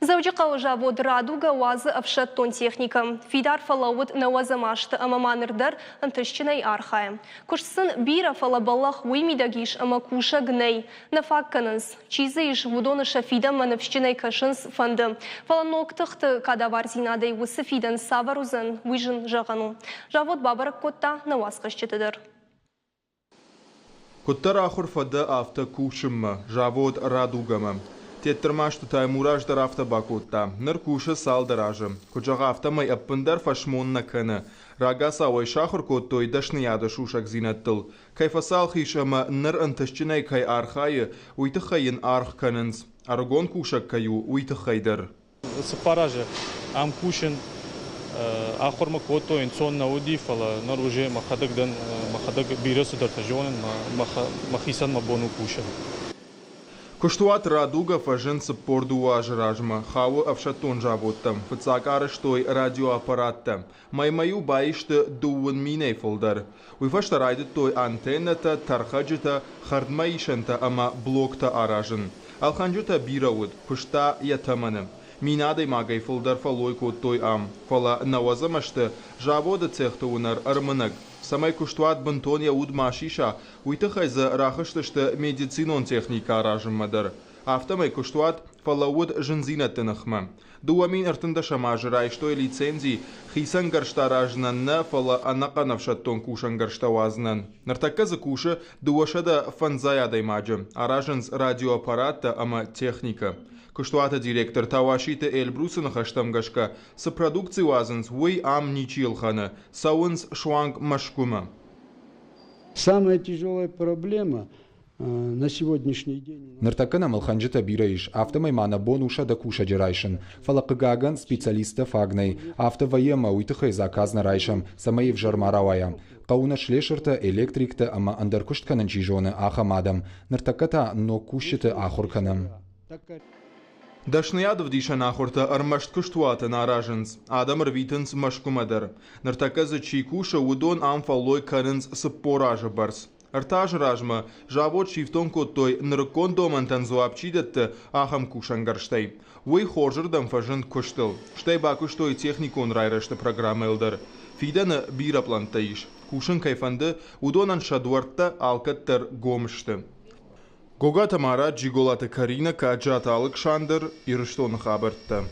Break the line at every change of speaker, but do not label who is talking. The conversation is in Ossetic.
Дзӕуджыхъӕуы завод «Радуга» уадзы ӕфсӕддон техникӕ. Фидар фӕлӕууыд нӕуӕдзӕм азты ӕмӕ ма ныр дӕр ӕнтыстджынӕй архайы. Куыст сын бирӕ, фӕлӕ бӕллӕх уый мидӕг ис, ӕмӕ кусӕг нӕй. Нӕ фаг кӕнынц. Чи дзы ис, уыдоны сӕ фидӕнмӕ ныфсджынӕй кӕсынц фӕнды. Фӕлӕ ног тыхты кадавардзинадӕй уыцы фидӕн цавӕр уыдзӕн, уый зын зӕгъӕн у. Завод бабӕрӕг кодта нӕ уацхӕсджыты дӕр.
Куыддӕр ахуыр фӕдӕ, афтӕ кусынмӕ, завод «Радуга-мӕ». Теттырмасты Таймураз дӕр афтӕ бакодта. Ныр кусы цалдӕр азы. Куыд зӕгъы, афтӕмӕй ӕппындӕр фӕсмон нӕ кӕны. Рагацау ӕй сахуыр кодтой дӕсныйады сусӕгдзинӕдтыл. Кӕй фӕцалх ис ӕмӕ ныр ӕнтыстджынӕй кӕй архайы, уый тыххӕй йын аргъ кӕнынц. Ӕрыгон кусӕг кӕй у, уый тыххӕй дӕр.
4 азы ам кусын, ахуыр мӕ кодтой, ӕнцон нӕ уыди, фӕлӕ ныр уже мӕхӕдӕг дӕн, мӕхӕдӕг бирӕ цыдӕртӕ зонын, мӕхицӕн мӕ бон у кусын.
Куыстуат «Радуга» фӕзынд 42 азы размӕ, хауы ӕфсӕддон заводтӕм. Фыццаг арӕзтой радиоаппараттӕ. Мӕймӕ-иу баисты дыууын минӕй фылдӕр. Уый фӕстӕ райдыдтой антеннӕтӕ, тӕрхӕджытӕ, хӕрдмӕисӕнтӕ ӕмӕ блоктӕ аразын. Ӕлхӕнджытӕ бирӕ уыд, куыста йӕ тӕмӕны. 1000 адӕймагӕй фылдӕр фӕллой кодтой ам. Фӕлӕ нӕуӕдзӕм ӕзты заводы цехты уынӕр ӕрмынӕг. Цӕмӕй куыстуат бынтон йӕ уд ма сиса, уый тыххӕй дзы рахызтысты медицинон техникӕ аразынмӕ дӕр. Афтӕмӕй куыстуат фӕлӕууыд зындзинӕдты ныхмӕ. 2013 азы райстой лицензи хицӕн гӕрзтӕ аразынӕн нӕ, фӕлӕ ӕнӕхъӕн ӕфсӕддон кусӕнгӕрзтӕ уадзынӕн. Ныртӕккӕ дзы кусы 205 адӕймаджы, аразынц радиоаппараттӕ ӕмӕ техникӕ. Куыстуаты директор Тауаситы Эльбрусы ныхӕстӕм гӕсгӕ, цы продукци уадзынц, уый ам ничи ӕлхӕны, цӕуынц суанг Мӕскуымӕ.
Самая тяжелая проблема на сегодняшний день.
Ныртӕккӕ нӕм ӕлхӕнджытӕ бирӕ ис, афтӕмӕй ма нӕ бон у сӕдӕ кусӕджы райсын. Фӕлӕ, хъыгагӕн, специалисттӕ фаг нӕй. Афтӕ вӕййы ӕмӕ уый тыххӕй заказ нӕ райсӕм, цӕмӕй ӕвзӕр ма рауайа. Хъӕуы нӕ слесыртӕ, электриктӕ ӕмӕ ӕндӕр куыст кӕнын чи зоны, ахӕм адӕм. Ныртӕккӕ та ног кусджыты ахуыр кӕнӕм.
Дӕсныйад ӕвдисӕн ахуыртӕ ӕрмӕст куыстуаты нӕ аразынц, адӕм ӕрвитынц Мӕскуымӕ дӕр. Ныртӕккӕ дзы чи кусы, уыдон ам фӕллой кӕнынц 40 азы бӕрц. Ӕртӕ азы размӕ завод сифтонг кодтой, нырыккон домӕнтӕн дзуапп чи дӕтты, ахӕм кусӕнгӕрзтӕй. Уый хорзырдӕм фӕзынд куыстыл, стӕй бакуыстой техникон райрӕзты программӕйыл дӕр. Фидӕны бирӕ пълӕнттӕ ис. Кусын кӕй фӕнды, уыдонӕн сӕ дуӕрттӕ алкӕддӕр гом сты. Гогаты Марат, Джиголаты Каринӕ, Каджаты Алыксандр, Ирыстоны хабӕрттӕ.